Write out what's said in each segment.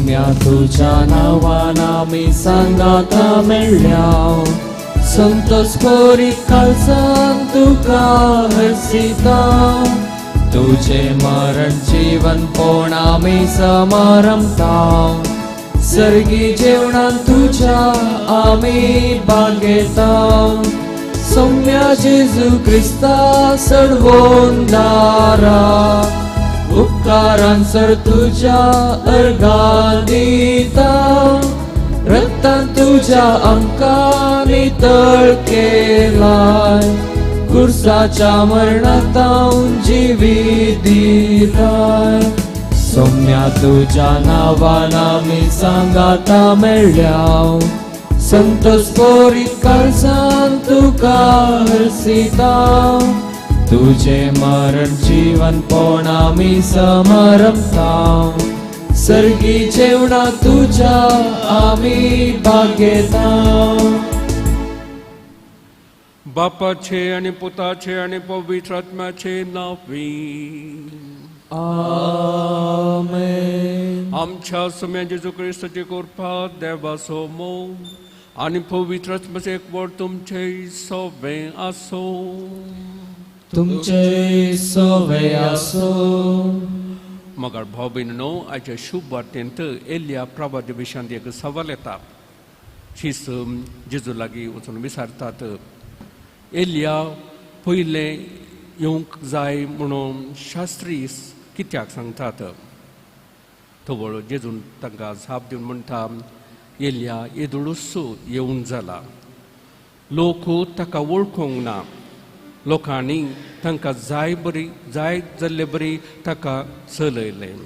सोम्या तुज्या नांवान आमी सांगाता मेळ्ळ्या संतोष करीत काळजान तुका हरसिता तुझे मरण जीवन पोण आमी समारंभता सर्गी जेवणान तुझ्या आमी बागेता सोम्या जेजू क्रिस्ता सडवोन दारा उपकारान सर तुझ्या अर्घां दिता रक्तान तुझ्या आमकां नितळ केलाय कुर्साच्या मरणांत जिवीत दिताय सोम्या तुझ्या नांवान आमी सांगाता मेळ्ळ्या संतोष करीत काळजान तुका हरसिता तुझे मरण जीवन पोण आमी समारंभता सर्गी जेवणा तुझ्या आमी भागेता. बापाचे आनी पुताचे आनी पवित्र आत्म्याचे नांवी आमेन. आमच्या सम्या जेजू क्रिस्ताची कृपा देवाचो मोग आनी पवित्र आत्म्याचें एकवट तुमचे सोबें आसूं. तुमचे सोबें आसूं. मगर भाव भयणीनो, आयच्या शुभ वार्तेंत एलिया प्रवादी विशयांत एक सवाल येता. शीस जेजू लागीं वचून विचारतात, एलिया पयलें येवंक जाय म्हणून शास्त्री कित्याक सांगतात? तवळ जेजून तांकां जाप दिवन म्हणटा, एलिया येदोळूच येवन जाला, लोक ताका वळखूंक ना, लोकांनी तांकां जाय बरी जाय जाल्ले बरी ताका चलयलें.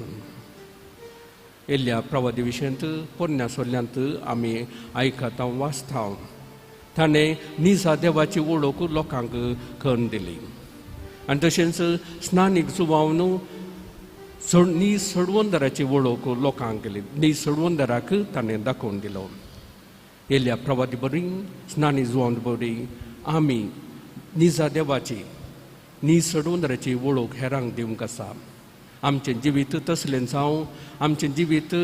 एलिया प्रवादी विशयांत पोरण्या सोल्ल्यांत आमी आयकता वाचता, ताणें निजा देवाची वळख लोकांक करून दिली आनी तशेंच स्नानीक जुवावन नी सडवंदराची वळख लोकांक केली, नी सडवंदराक ताणें दाखोवन दिलो. एलिया प्रवादी बरी स्नानी जुवावन बरी आमी निजा देवाची नी सडवंदराची वळख हेरांक दिवंक आसा. आमचें जिवीत तसलें जावं, आमचें जिवीत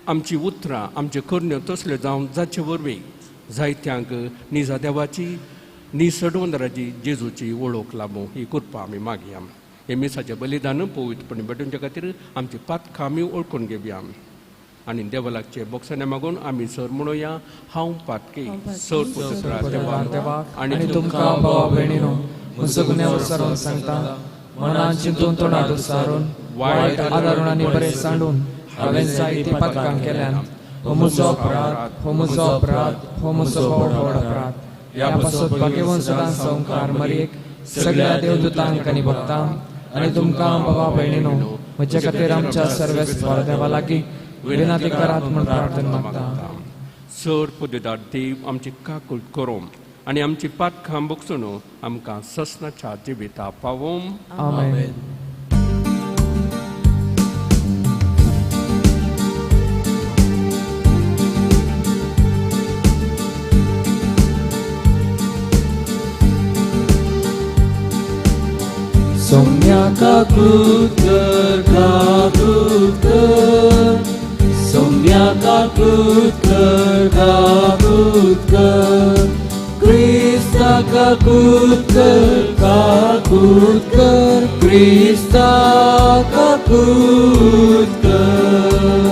आमची उतरां आमच्यो करण्यो तसल्यो जावं जाचे वरवीं जायत्यांक निजा देवाची नी सडवंदराची जेजूची वळख लाबूं ही कृपा आमी मागया. हे मिसाचें बलिदान पवित्रपणी भेटोवच्या खातीर आमची पातकां आमी वळखून घेवया आनी देवा लागचे बोगसाणे मागून आमी सर म्हणुया, हांव पातकी सर पुत्र देवा आनी तुमकां भावा भयणीनो म्हजो गुन्यांव विचारून सांगता, मनान चिंतून तोंडात उच्चारून वायट आदारून आनी बरें सांडून हांवें जायतीं पातकां केल्यान. हो म्हजो अपराध, हो म्हजो अपराध, हो म्हजो व्हड व्हड अपराध. ह्या पासत भाग्यवंत सदां संवकार मरयेक सगळ्या देवदूतांक आनी भक्तांक आनी तुमकां भावा भयणीनो म्हज्या खातीर आमच्या सर्वेस्पर देवा लागीं विनंती करात म्हूण प्रार्थना मागता. सर पदवेदार देव आमची काकूट करूं आनी आमची पातकां भोगसून आमकां ससनाच्या जिविता पावों. आमेन. सोम्या काकूट कर, काकूट कर, सोम्या काकूट कर, काकूट कर, क्रिस्ता काकूट कर, काकूट कर, क्रिस्ता काकूट कर,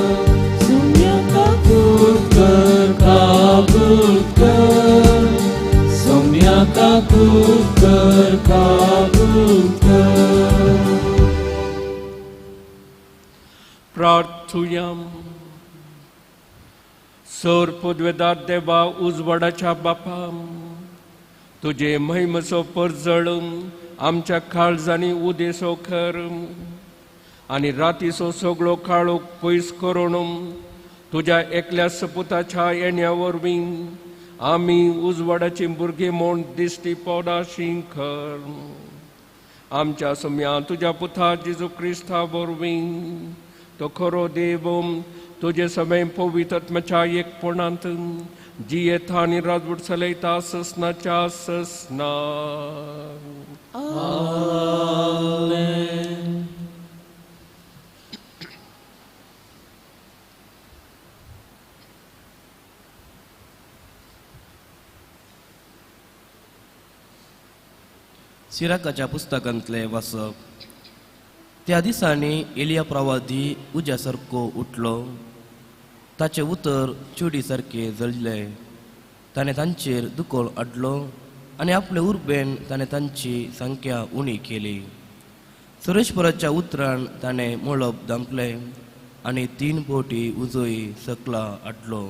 सोम्या काकूट कर, काकूट कर, सोम्या काकूट कर, काकूट कर. प्रार्थुया. सर पदवेदार देवा उजवाडाच्या बापा, तुजे महिमचो परजळ आमच्या काळजांनी उदेसो कर आनी रातीचो सगळो काळोख पयस करून तुज्या एकल्या सपुताच्या येण्या वरवीं आमी उजवाडाची भुरगीं म्हूण दिश्टी पडाशी कर. आमच्या सम्या तुज्या पुता जेजू क्रिस्ता वरवीं तो खरो देव तुजे समें पवित्र आत्म्याच्या एकपणांत जियेता आनी राजवट चलयता ससनाच्या ससना. आमेन. सिराकाच्या पुस्तकांतले वाचप. त्या दिसांनी एलिया प्रवादी उज्या सारको उठलो, ताचें उतर चुडी सारकें जळलें. ताणें तांचेर दुकोळ हाडलो आनी आपले उर्बेन ताणें तांची संख्या उणी केली. सुरेशपुराच्या उतरान ताणें मळब धांपलें आनी 3 बोटी उजोय सकला हाडलो.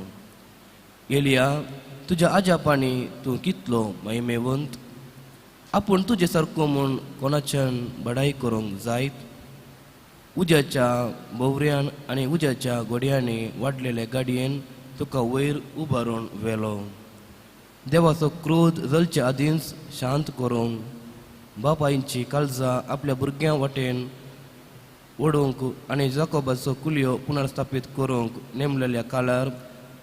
एलिया, तुज्या आज्यापाणी तूं कितलो महिमेवंत! आपूण तुजे सारको म्हूण कोणाच्यान बडाय करूंक जायत? उज्याच्या भोवऱ्यान आनी उज्याच्या घोड्यांनी वाडलेले गाडयेन तुका वयर उबारून व्हेलो. देवाचो क्रोध जलचे आदींच शांत करूंक, बापायची काळजां आपल्या भुरग्यां वाटेन ओडूंक आनी जाकोबाचो कुलयो पुनर्स्थापीत करूंक नेमलेल्या काळार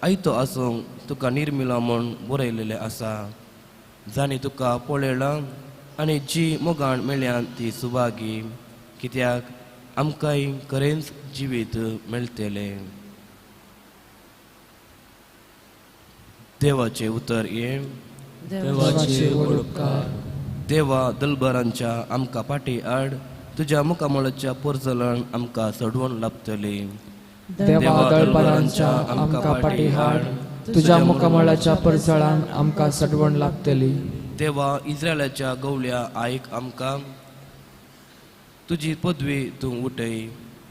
आयतो आसूंक तुका निर्मिला म्हूण बरयलेलें आसा. जांणी तुका पळयलां आनी जी मोगान मेळ्यान ती सुभागी, कित्याक आमकांय खरेंच जिवीत मेळटलें. देवाचें उतर हें. देवाचे उपकार. देवा दलबरांच्या आमकां फाटी हाड, तुज्या मुखामळाच्या पोरजलान आमकां सडवण लाबतली. देवा दळबरांच्या आमकां फाटी हाड, तुज्या मुखामळाच्या परजळान आमकां सडवण लागतली. देवा इस्रायलाच्या गवल्या आयक आमकां, तुजी पदवी तूं उठय.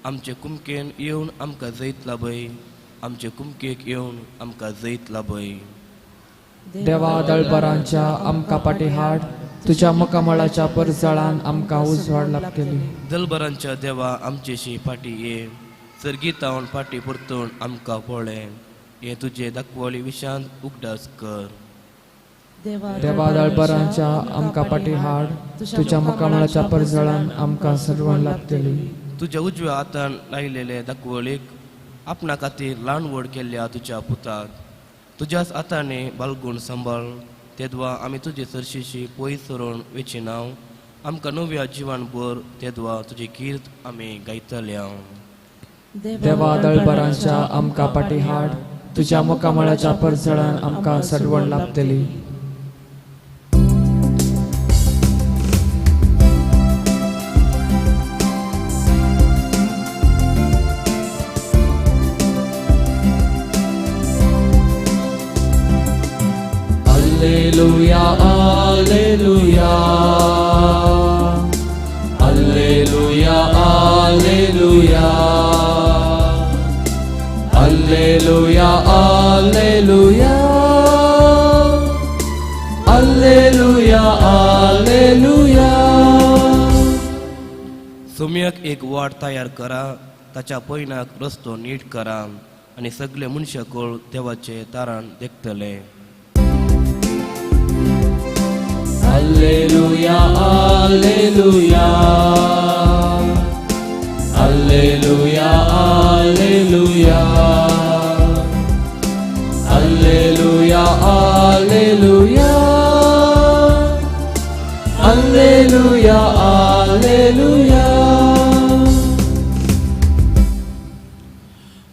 आमचे कुमकेन येवन आमकां जैत लाभय, आमचे कुमकेक येवन आमकां जैत लाभय. देवा दळबरांच्या आमकां फाटी हाड, तुज्या मुखामळाच्या परजळान आमकां उजवाड लागतली. दलबरांच्या देवा आमचेशी फाटी ये, सर्गीतावन फाटी परतून आमकां पळय. हे तुजे दाखवली विशांत उगडास कर. देवा दळबरांच्या आमकां फाटी हाड, तुज्या मुखामळाच्या परजळान आमकां सडवण लागतली. तुज्या उजव्या हातान लायलेले दाखवलीक, आपणा खातीर ल्हान व्हड केल्ल्या तुज्या पुताक तुज्याच हाताने बालगूण सांबाळ. तेदवा आमी तुजे सरशीशी पयस सरून वेचिनाव, आमकां नव्या जिवान भर. तेदवा तुजी कीर्त आमी गायतले. देवा दळबरांच्या आमकां फाटी हाड, तुज्या मुखामळाच्या परजळान आमकां सडवण लागतली. Alleluia, alleluia, alleluia, alleluia, alleluia, alleluia, alleluia, alleluia. सोम्याक एक वाट तयार करा, ताच्या पयनाक रस्तो नीट करा आनी सगळे मनशाकूळ देवाचे तारण देखतले. Alleluia, alleluia, alleluia, alleluia, alleluia, alleluia, alleluia, alleluia.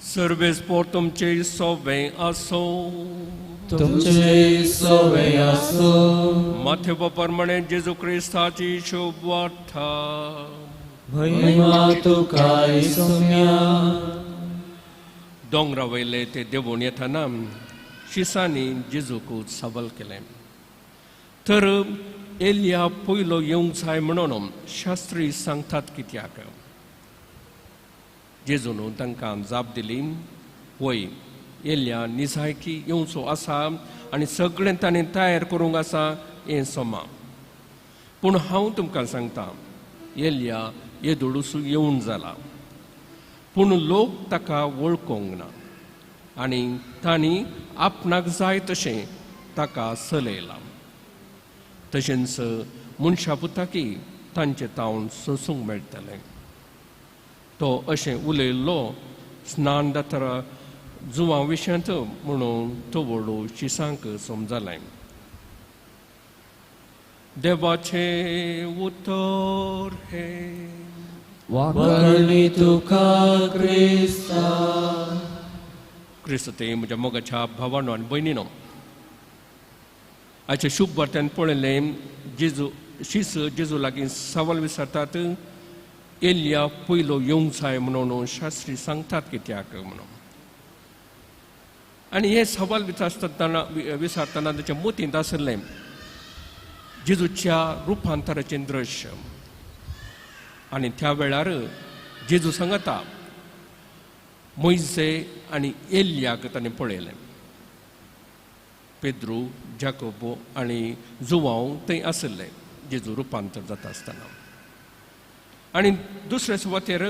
Sarves पोर तुमचे सोवे आसो, तुमचे सोवे आसो. माथेव प्रमाणे जेजू क्रिस्ताची शुभ वार्ता. महिमा तुका सोम्या. दोंगरा वयले ते देवून येताना शिसांनी जेजूक सबल केलें. तर एलिया पयलो येवंक जाय म्हणून शास्त्री सांगतात कित्याक? जेजून तांकां जाप दिली, वय एलिया निजायकी येवचो आसा आनी सगळें ताणें तयार करूंक आसा हें समा. पूण हांव तुमकां सांगता, एलिया येदोळूस येवन जाला, पूण लोक ताका वळखूंक ना आनी तांणी आपणाक जाय तशें ताका चलयला. तशेंच मनशा पुताकी तांचे तावन सोंसूंक मेळटलें. तो अशें उलयल्लो स्नान जाता जुवां विशयांत म्हणून तो व्हडलो शिसांक समजलें. देवाचें उतर हें. वाकरणी तुका क्रिस्ता. क्रिस्त ते म्हज्या मोगाच्या भावानो आनी भयणीनो, आयच्या शुभ वार्त्यान पळयलें जेजू शीस जेजू लागीं सवाल विचारतात, एलिया पयलो येवंक जाय म्हणून शास्त्री सांगतात कित्याक म्हणून. आनी हे सवाल विचारतना ताच्या मतींत आशिल्लें जेजूच्या रुपांतराचें दृश्य. आनी त्या वेळार जेजू सांगता मोयजे आनी एलियाक ताणें पळयलें. पेद्रू, जाकोबो आनी जुवांव थंय आशिल्ले जेजू रुपांतर जाता आसतना. आनी दुसरे सुवातेर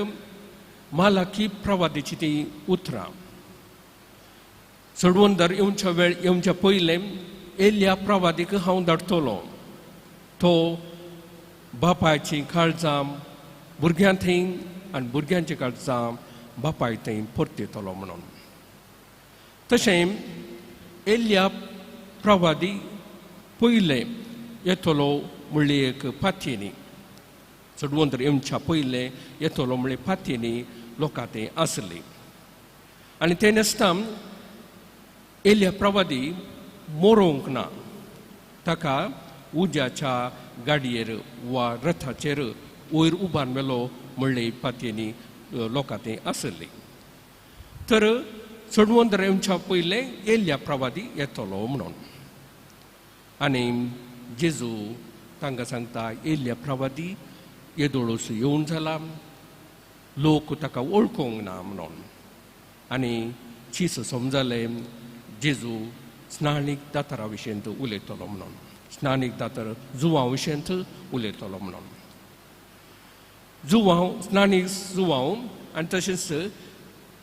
मालाकी प्रवादीची ती उतरां, चडवंदर येवच्या वेळ येवच्या पयलें एलिया प्रवादीक हांव धाडटलो, तो बापायची काळजां भुरग्यां थंय आनी भुरग्यांची काळजां बापाय थंय परतितलो म्हणून. तशें एलिया प्रवादी पयलें येतलो म्हणली एक पातयेनी, चडवंतर येवच्या पयलें येतलो म्हणली पातयेनी लोकां थंय आसली. आनी ते नासतना एलिया प्रवादी मोरोंक ना, ताका उज्याच्या गाडयेर वा रथाचेर वयर उबार मेलो म्हणली पातयेनी लोकां थंय आसली. तर चडवंतर येवच्या पयलें एलिया प्रवादी येतलो म्हणून. आनी जेजू तांकां सांगता एलिया प्रवादी येदोळोस येवन जाला, लोक ताका वळखूंक ना म्हणून. आनी चीस समजलें जेजू स्नानीक दातरा विशयंत उलयतलो म्हणून, स्नानीक दातर जुवांव विशयंत उलयतलो म्हणून. जुवांव स्नानीक जुवांव आनी तशेंच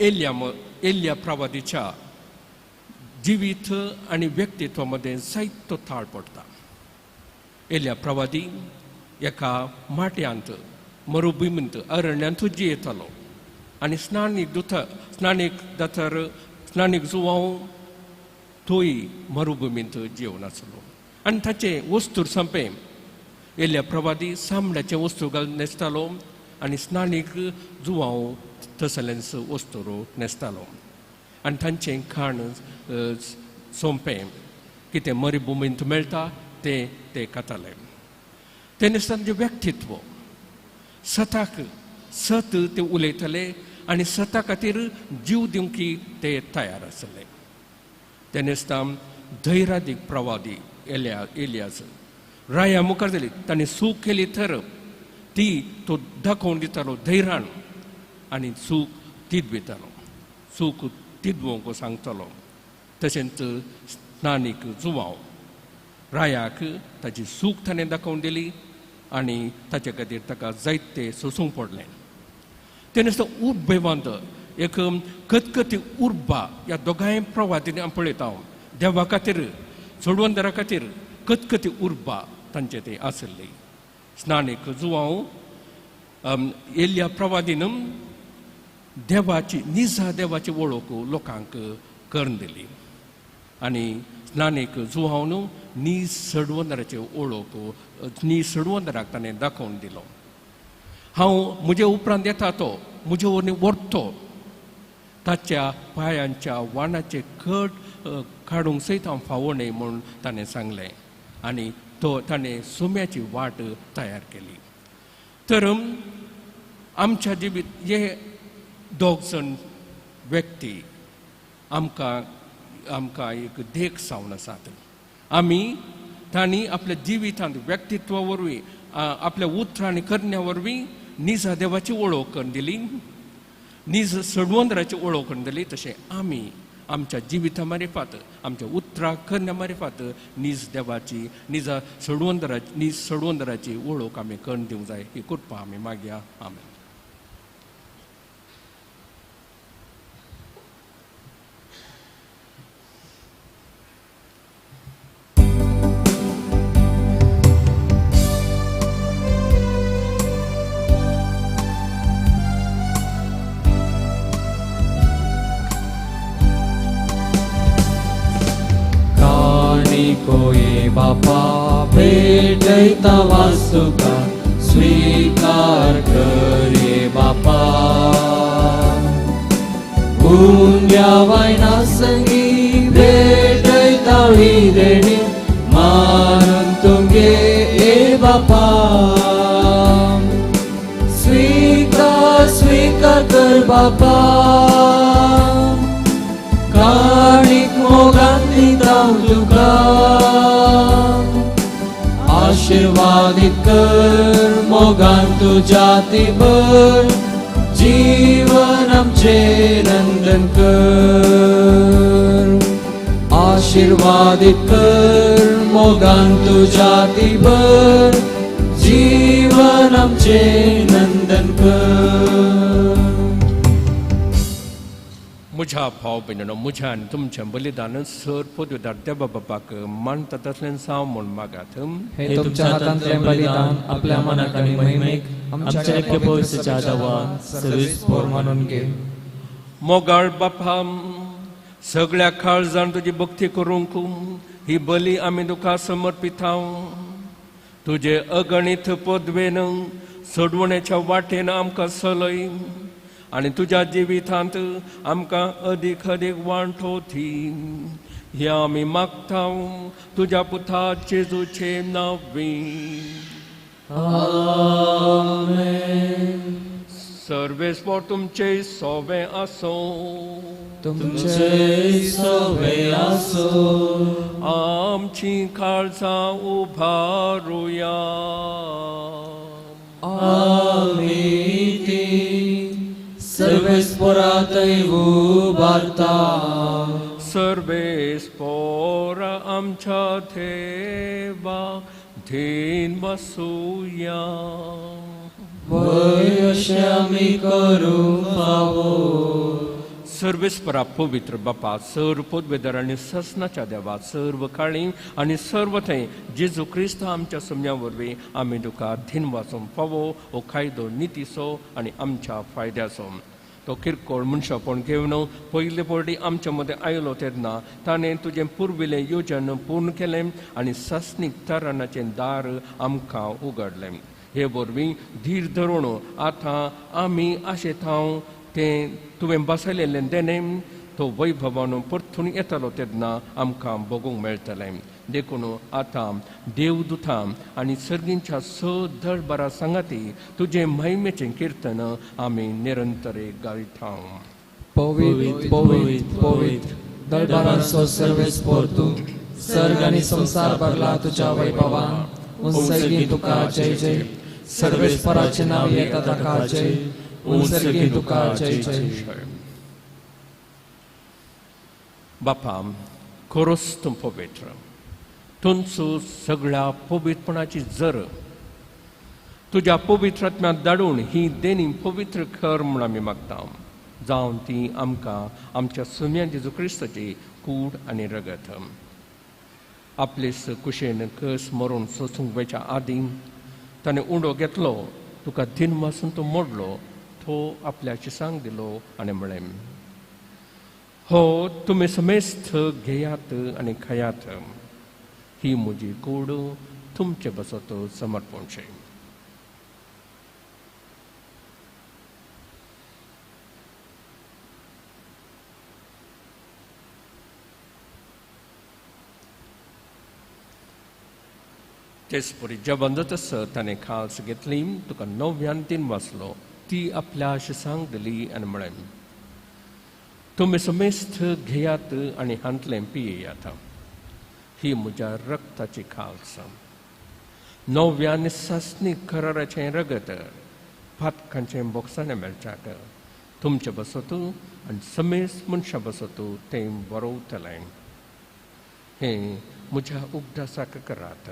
एलिया एलिया प्रवादीच्या जिवीत आनी व्यक्तित्वा मदें जायतो थाळ पडटा. एलिया प्रवादी एका माट्यांत मरुभुमींत अरण्यांत जियेतालो आनी स्नानीक स्नानीक दातर स्नानीक जुवांव तोय मरुभुमींत जिवन आसलो. आनी ताचें वस्तूर संपें एलिया प्रवादी सामड्याचें वस्तू घालून न्हेसतालो आनी स्नानीक जुवांव तसलेंच वस्तूर न्हेसतालो. आनी तांचें खाण सोंपें, कितें मरुभुमींत मेळटा तें ते खाताले. तें न्हेसता तांचें व्यक्तित्व सताक सत ते उलयताले आनी सता खातीर जीव दिवंकी ते तयार आसले. तें न्हेसता धैर्यादीक प्रवादी एलियास राया मुखार जाली, ताणें चूक केली तर ती तो दाखोवन दितालो धैर्यान आनी चूक तिदवितालो, चूक तिदवंक सांगतालो. तशेंच स्नानीक जुवांव रायाक ताची चूक ताणें दाखोवन दिली आनी ताचे खातीर ताका जायते सोसूंक पडलें. तें नुस्तें उबेवांत एक कतकती उर्बा ह्या दोगांय प्रवादींनी हांव पळयता, हांव देवा खातीर चडवंदरा खातीर कतकती उर्बा तांचे थंय आसली. स्नानीक जुवांव एलिया प्रवादीन देवाची निजा देवाची वळख लोकांक करून दिली आनी स्नानीक जुवांव नीज सडवंदराची वळख नीज सडवंदराक ताणें दाखोवन दिलो. हांव म्हजे उपरांत येता तो म्हजे वरवीं व्हरतो, ताच्या पांयांच्या वाणाचे कट काडूंक सयत हांव फावो न्हय म्हूण ताणें सांगलें आनी तो ताणें सुम्याची वाट तयार केली. तर आमच्या जिवीत हे दोग जाण व्यक्ती आमकां आमकां एक देख जावन आसात. आमी तांणी आपल्या जिवितांत व्यक्तित्वा वरवीं आपल्या उतरां आनी करण्या वरवीं निजा देवाची वळख करून दिली, नीज सडवंदराची वळख करून दिली. तशें आमी आमच्या जिविता मारिफात आमच्या उतरां करण्या मारिफात नीज देवाची निजा सडवंदराची नीज सडवंदराची वळख आमी करून दिवंक जाय. ही कृपा आमी मागया. आमेन. कोये बापा भेटयता वास्तुका स्वीकार करे बापा, उंड्या वायना संगी भेटयता ही देणी मानून तुमगे ए बापा. स्विकार कर बापा, काणीक मोगान दिता तुका, आशीर्वादीत कर मोगान तुज्या ती भर, जीवन आमचें नंदन कर, आशीर्वादीत कर मोगान तुज्या ती भर, जीवन आमचें नंदन कर. म्हज्या भाव भयणीनो, म्हज्या आनी तुमचें बलिदान सर पदवीदार देवा बापाक मानता तसलें जावं म्हूण मागात. हे तुमच्या हातांतलें बलिदान आपल्या मनाक आनी महिमेक आमच्या ऐक्य पवित्रच्या देवा सर्वीस पोर मानून घे. मोगाळ बापा, सगळ्या काळजान तुजी भक्ती करूंक ही बली आमी तुका समर्पितांव. तुजे अगणीत पदवेन सोडवण्याच्या वाटेन आमकां चलय आनी तुज्या जिवितांत आमकां अदीक अदीक वांटो दी. हें आमी मागता तुज्या पुता जेजूचे नांवी. आमेन. सर्वेस्पोर तुमचे सोवे आसो, तुमचे सोवे आसो. आमची काळजां उबारुया. आमी ती सर्वेस्पोरातय उबारता. सर्वेस्पोर आमच्या देवा धीन बसुया. वय अशें आमी करूंक फावो. सर्वेस्परा पवित्र बापा, सर्व पदवेदार आनी ससनाच्या देवा, सर्व काळी आनी सर्व थंय जेजू क्रिस्त आमच्या सम्या वरवीं आमी तुका धीन वाचूंक फावो हो कायदो नितीचो आनी आमच्या फायद्याचो. तो किरकोळ मनशापण घेवन पयले फावटी आमच्या मदें आयलो तेन्ना ताणें तुजें पुर्विल्लें योजन पूर्ण केलें आनी सासणीक तराणाचें दार आमकां उगडलें. हे वरवीं धीर धरून आतां आमी आशेतांव तें तुवें बसयलेलें देणें तो वैभवान परतून येतलो तेन्ना आमकां भोगूंक मेळटलें. देखून आतां देवदूतां आनी सर्गींच्या स दळबरा सांगाती तुजें महिमेचें किर्तन आमी निरंतर गायता. पवित्र पवित्र पवित्र दळबरांचो सर्वेस्पोर तूं, सर्ग आनी संवसार भरला तुज्या वैभवान. उंचगी तुका जय जय, सर्वेस्पराचें नांव येता ताका जय, उंचगी तुका जय जय. बापा, खरोच तूं पवित्र, तुमचो सगळ्या पवित्रपणाची जर तुज्या पवित्र आत्म्याक धाडून ही देणी पवित्र कर म्हूण आमी मागता. जावन ती आमकां आमच्या सुम्या जेजू क्रिस्ताची कूड आनी रगत. आपले कुशेन कस मरून सोसूंक वयच्या आदीं ताणें उंडो घेतलो, तुका दिन वासून तो मोडलो, तो आपल्या शिसांक दिलो आनी म्हळें, हो तुमी समेस्त घेयात आनी खायात, ही म्हजी कूड तुमचे बसत समर्पणशें. तेच परी जेवण जातसर ताणें खास घेतली, तुका नव्यान तीन वाचलो, ती आपल्या शिसांक दिली आनी म्हळें, तुमी समेस्त घेयात आनी हांतलें पियेयात, ही म्हज्या रक्ताची खास, नव्यान सासणी कराराचें रगत पातकांचें बोक्साणें मेळच्याक तुमचे बसत आनी समेस्त मनशां बसत तें बरोवतलें. हें म्हज्या उगडासाक करात.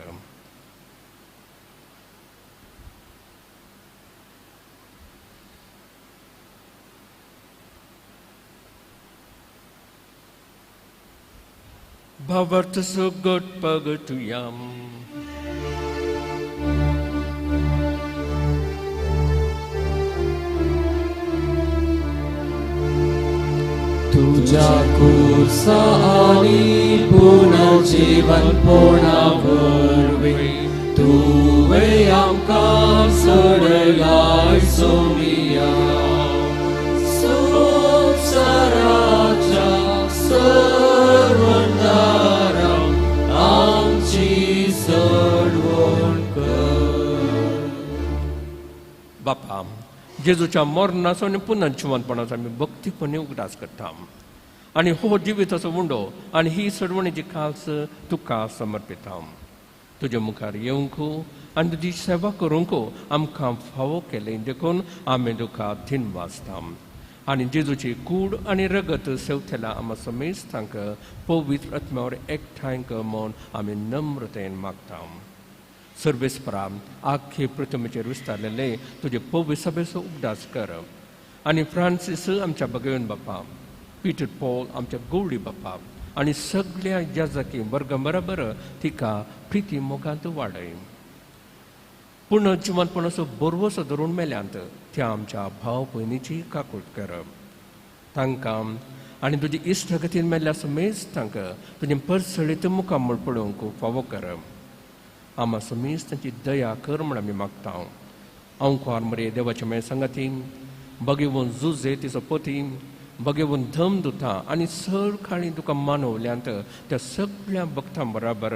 भावार्थ सुगट पगतुयाम. तुझ्या कुर्सा आणि पुनर्जीवन पोणा वरवीं तुवें आमकां सोडलाय सोमिया. संवसाराच्या सर्वदारा आमची सोडवण कर. बापा, जेजूच्या मरणाचो आनी पुनर्जिवंतपणाचो आमी भक्तीपणी उगडास करता आनी हो जिविताचो उंडो आनी ही सडवणीची खास तुका समर्पिता. तुज्या मुखार येवंक आनी तुजी सेवा करूंक आमकां फावो केलें देखून आमी तुका धिन वाजता. आनी जेजूची कूड आनी रगत सेवतेला आमा समेस्तांक पवित्र आत्म्यावर एकठांय म्हूण आमी नम्रतेन मागता. सर्वेस्परा आख्खे प्रतिमेचेर विस्तारलेले तुजे पवित्र सभेचो उगडास कर आनी फ्रांसीस आमच्या भगवेन बापा, पीटर पॉल आमच्या गौडी बापा आनी सगळ्या याजकी वर्गा बराबर तिका प्रिती मोगांत वाडय. पूण जिवनपणाचो बरवसो धरून मेल्यांत त्या आमच्या भाव भयणीची काकूट कर. तांकां आनी तुजी इश्टगतीन मेल्ल्या समेज तांकां तुजें परसळीत मुखामळ पळोवंक फावो कर. आमा समेज तांची दया कर म्हण आमी मागता. अंकुआर मरे देवाच्या मेळ सांगाती बगेवन जुजे तिचो पती बगेवन धम दुता आनी सर खाळी तुका मानवल्यांत त्या सगळ्या भक्तां बराबर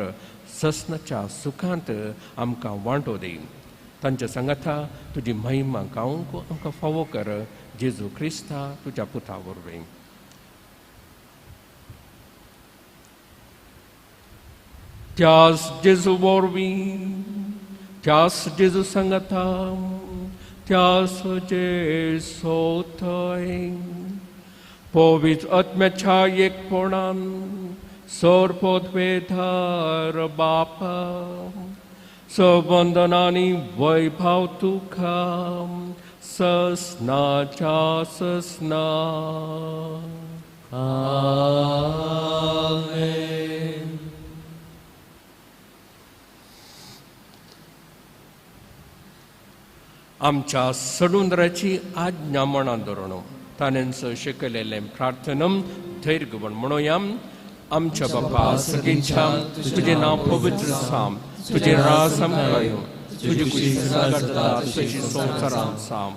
ससनाच्या सुखांत आमकां वांटो दी. तांच्या सांगाता तुजी महिमा गावंक आमकां फावो कर. जेजू क्रिस्ता तुज्या पुता वरवीं. त्यास जेजू वरवीं, त्यास जेजू सांगाता, त्यास जेजू थंय पवित्र आत्म्याच्या एकपणान सर्वोत्वेधार बापा सवंदनानी वैभव तुका ससनाच्या ससना. आमेन. आमच्या सडुंद्राची आज्ञा मनान धरून ताणेंच शिकयलेलें प्रार्थनम धैर्य म्हणोया. आमच्या बापा सगळींच्या तुजें नांव पवित्र साम, तुजें राज आमकां येवं, तुजी कुशी स्वर्गांत जाता तशी संवसारांत साम.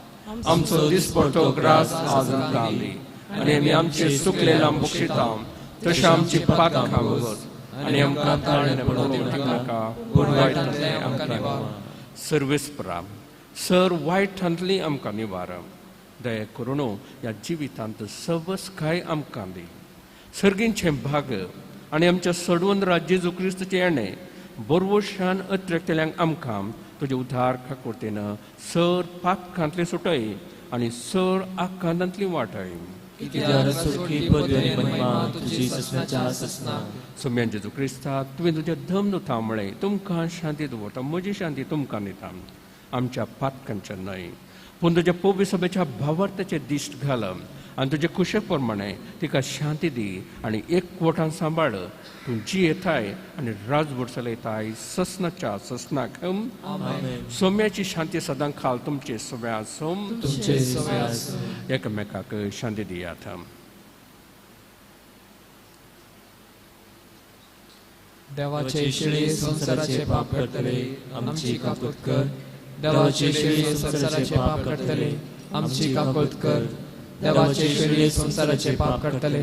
आमचो दिसपडतो ग्रास आज आमकां दी आनी आमी आमचे सुकलेला बक्षिता तशें आमची पातकां वच आनी आमकां ताळें पडोवंक नाका पूण वायटांतलें आमकां निवार. सर्वेस्परा सर वायटांतली आमकां निवार. दया करून ह्या जिवितांत सवसकाय आमकां दी. सर्गींचें भाग आनी आमच्या सडवंत जेजू क्रिस्तचें येणें बरवशान अत्रेकतल्यांक आमकां तुजे उद्धार खाकुर्तेन सर पातकांतली सुटय आनी सर आकांतांतली वाटय. सोम्यान जेजू क्रिस्ता तुवें तुज्या धम दुता म्हळें तुमकां शांती दवरता, म्हजी शांती तुमकां दिता. आमच्या पातकांच्या न्हय पूण तुज्या पवित्र सभेच्या भावार्थाचें दिश्ट घाल आनी तुजे कुशे प्रमाणे तिका शांती दी आनी एकवटान सांबाळ. तूं जी येताय आनी राजवट चलयताय ससनाच्या ससनाक. सोम्याची शांती सदां खाल तुमचे सव्या आसूं. एकामेकाक शांती दियात. देवाचे शिळे संवसाराचे पाप करतले आमची काकूत कर. देवाचे शिळे संवसाराचे पाप करतले आमची काकूत कर. देवाचे शिळे संवसाराचे पाप करतले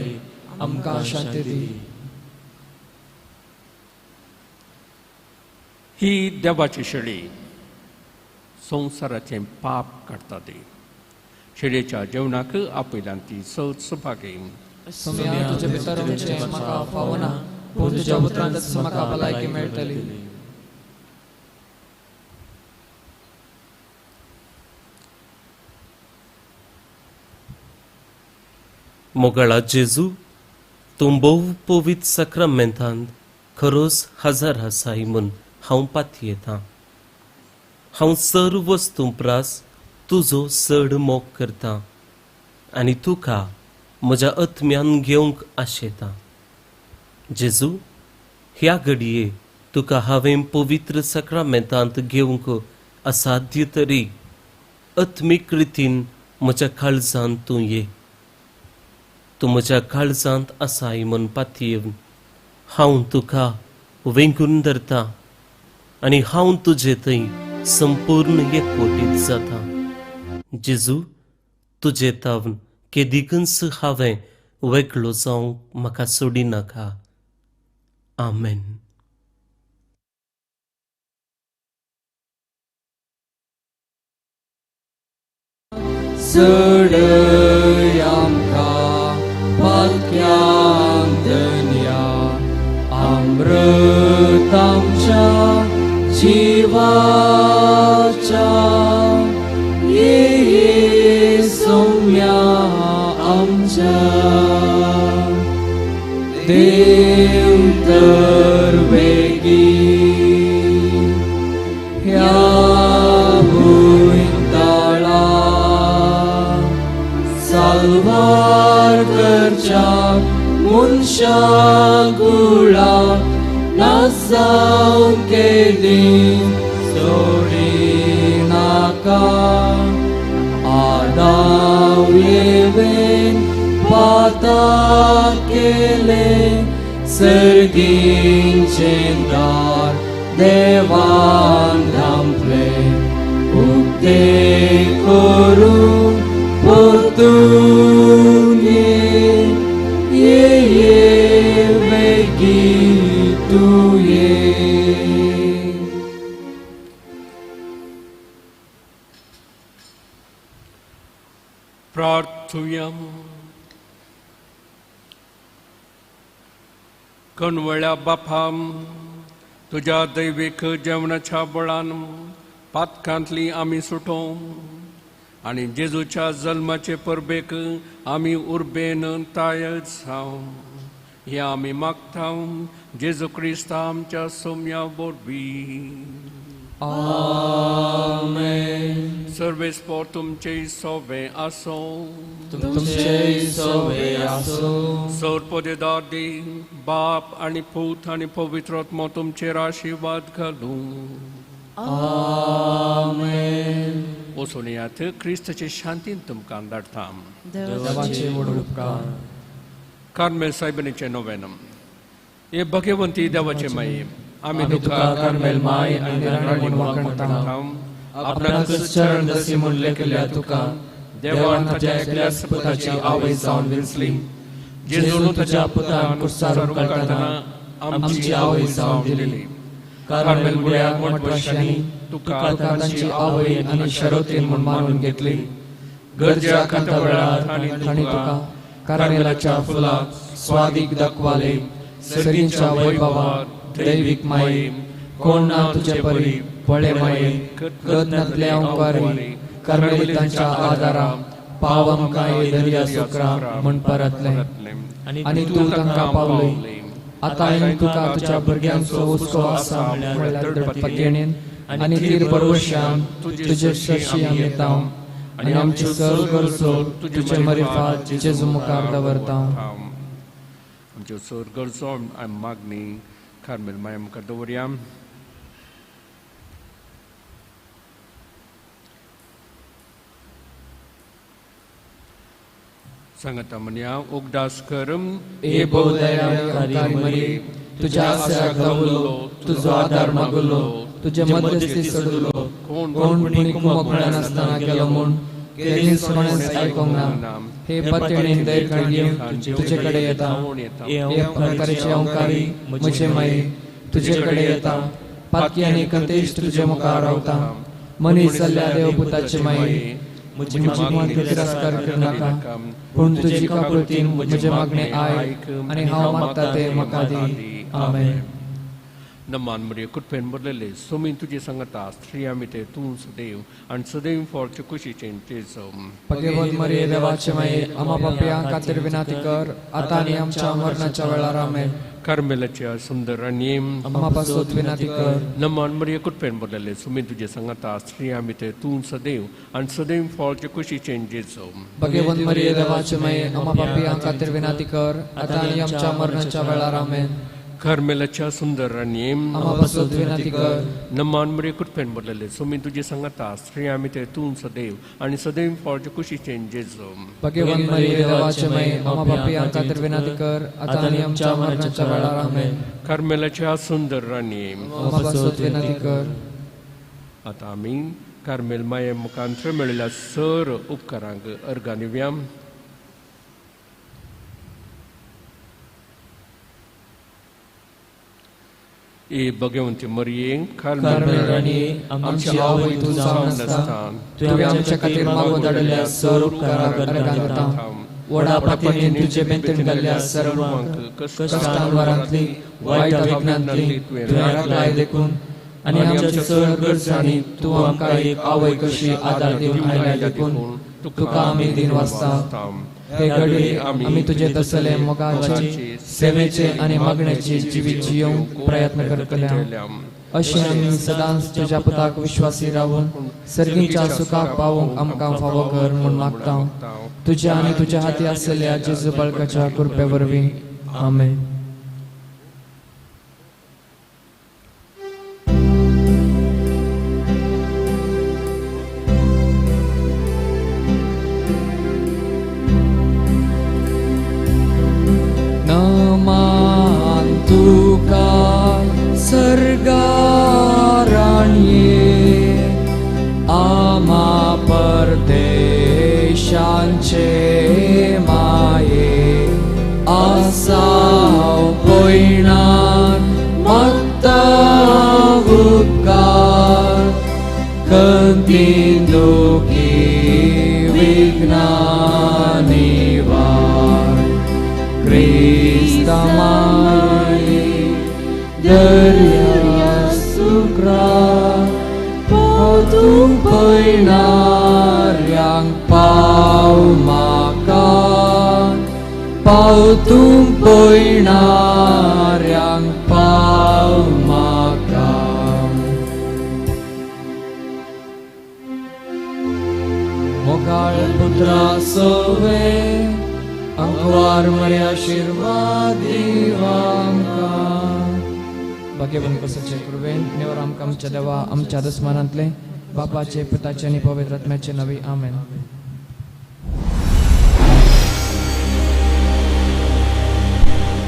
आमकां शांती दी. ही देवाची शेळी संवसाराचें पाप काडटा ती. शेळयेच्या जेवणाक आपयल्यान ती सद सभागी. सोम्या तुजे भितर वचचें म्हाका फावना, पूण तुज्या उतरांतच म्हाका भलायकी मेळटली. मोगाळा जेजू, तूं भोव पवित्र साक्रामेंतांत खरोच हजार आसाय म्हूण हांव पातयेतां. हांव सर्व वस्तूं प्रास तुजो चड मोग करतां आनी तुका म्हज्या आत्म्यान घेवंक आशेतां. जेजू, ह्या घडये तुका हांवें पवित्र साक्रामेंतांत घेवंक असाध्य तरी आत्मीक रितीन म्हज्या काळजांत तूं ये. तूं म्हज्या काळजांत आसाय म्हूण पातयेवन हांव तुका वेंगून धरता आनी हांव तुजे थंय संपूर्ण एकवटीत जाता. जेजू, तुजे तावन केदिकूच हांवें वेगळो जावंक म्हाका सोडिनाका. आमेन. सोडय आमकां पातक्यां धन्या अमृत आमच्या जिवाच्या ये सोम्या आमच्या देव तर वेगी ह्या भुंयताळा साल्वार करच्या मनशा कुळाक नासाव केदी सोडिनाका आदाव येवेन पाता केले सर्गींचें दार देवान धांपले उक्ते करून परतून ये ये ये वेगी तूं ये. प्रार्थुया. कणवळ्या बापाम तुज्या दैवीक जेवणाच्या बळान पातकांतली आमी सुटों आनी जेजूच्या जल्माचे परबेक आमी उर्बेन तायत जावं हें आमी मागता जेजू क्रिस्त आमच्या सोम्या वरवीं. आमेन. सर्वेस्पोर तुमचे सोवे आसो. तुमचे सोवे आसो. सरपदेदार दी बाप आनी पूत आनी पवित्र आत्मो तुमचेर आशिर्वाद घालूं. आमेन. वचून येयात क्रिस्ताचे शांतीन तुमकां धाडटा. देवाचे व्हड उपकार. कार्मेल सायबिणीचें नोवेन. हे भगवंती देवाचे माये आमी तुका कार्मेल माय आनी राणी म्हूण वाखणता. आपणाकच चरण दसी म्हूण लेखिल्ल्या तुका देवान ताच्या एकल्याच पुताची आवय जावन विंचली. जेजून तुज्या पुतान कुर्सार काडटना आमची आवय जावन दिली. कार्मेल गुड्या मठवाशांनी तुका तांची आवय आनी शरोतीन म्हूण मानून घेतली. गरज्या कांता वेळार तांणी तुका कार्मेलाच्या फुलाक स्वादीक दाखवाले. सर्गींच्या वैभवात दैवीक माये कोण ना तुजे परी पळे माये गत नातले अंकारी कार्मेलितांच्या आदारा पाव आमकां हे दर्या सुक्रा म्हूण परतले आनी तूं तांकां पावले. आतां तुका तुज्या भुरग्यांचो हुस्को आसा म्हणल्यार दडपतेणेन आनी तीर भरवशान तुजे सरशी आमी येता आनी आमची सर गरजो तुजे मरिफात जेजू मुखार दवरता. आमच्यो सर गरजो आनी मागणी कार्मेल माया मुखार दवरया. सांगता म्हणया उगडास कर ए भोवदयाकारी मरी तुज्या आसऱ्याक धांवलो तुजो आदार मागलो तुजे मध्यस्थी सोडलो कोण पुणी कुमक मेळनासतना गेलो म्हूण केदींच कोणेंच आयकोंक ना. हे पत्तेणीन धैर्य घेवन तुजे कडेन येता. हे अंकारीचे अंकारी म्हजे माये तुजे कडेन येता. पातकी आनी कंतेश तुजे मुखार रावता. मनीस जाल्ल्या देवपुताचे माये म्हजी मागणी तिरस्कार करनाका पूण तुजी काकुळतीन म्हजें मागणें आयक आनी हांव मागता तें म्हाका दी. आमेन. नमान मरिये कृपेन भरलेले सोमीन तुजी सांगता स्त्रियां भितर तूं सदैव आनी सदैव फळचे कुशीचें तेज. भगवत मरिये देवाचे माये आमा पापयां खातीर विनंती कर आतां आनी आमच्या मरणाच्या वेळार. आमेन. कार्मेलाच्या सुंदर राणये आमा पासत विनंती कर. नमान मरिये कृपेन भरलेले सोमीन तुजे सांगता स्त्रियां भितर तूं सदैव आनी सदैव फळचे कुशीचें जेज. भगवत मरिये देवाचे माये आमा पापयां खातीर विनंती कर आतां आनी आमच्या मरणाच्या वेळार. आमेन. कार्मेलाच्या सुंदर राणये आमा पासत विनंती कर. नमान मरिये कृपेन भरलेले सोमीन तुजे सांगता स्त्रियां भितर तूं सदैव आनी सदैव फळचे कुशीचें जेज. भगवत मरिये देवाचे माये आमा पापयां खातीर विनंती कर आतां आनी आमच्या मरणाच्या वेळार. आमेन. कार्मेलाच्या सुंदर राणये आमा पासत विनंती कर. आतां आमी कार्मेल माये मुखांत्र मेळिल्ल्या सर उपकारांक अर्गां दिवया. ए भगवंती मरिये, कार्मेल राणी, आमची आवय तूं जावन आसता, तुवें आमच्या खातीर मागो धाडिल्ल्या सर उपकाराक अर्गां दिता. व्हडा पातयेन तुजे बेंतून घाल्ल्या सर्वांक कश्टांवरांतली वायट विघ्नांतली तुवें राखलाय देखून आनी आमच्या चड गरजांनी तूं आमकां एक आवय कशी आदार दिवन आयल्या देखून तुका आमी दिन वाचता. हे घडये आमी तुजे तसले मोगाचे, सेवेचे आनी मागण्याचे जिवीत जियोवंक प्रयत्न करतले. अशें आमी सदांच तुज्या पुताक विश्वासी रावून सर्गीच्या सुखाक पावोवंक आमकां फावो कर म्हूण मागता. तुज्या आनी तुज्या हाती आसलेल्या जेजू बाळकाच्या कृपे वरवीं. आमेन. नमान तुका सर्गाराणये, आमा परदेशांचे माये, आसाव पयणान मागता उपकार, कंतीन दुखी विघ्नां निवार. क्रिस्तामाई दर्या सुक्रा, पाव पयणाऱ्यांक पाव म्हाका, पाव तूं पयणाऱ्यांक पाव म्हाका. मोगाळ पुत्रा सोवे अंकवार मरे आशिर्वाद दिवांका. भाग्यवंत कसचे कृपेन नेवर आमकां आमच्या देवा आमच्या दुस्मानांतले बापाचे पुताचे आनी पवित्र आत्म्याचे नवी. आमेन.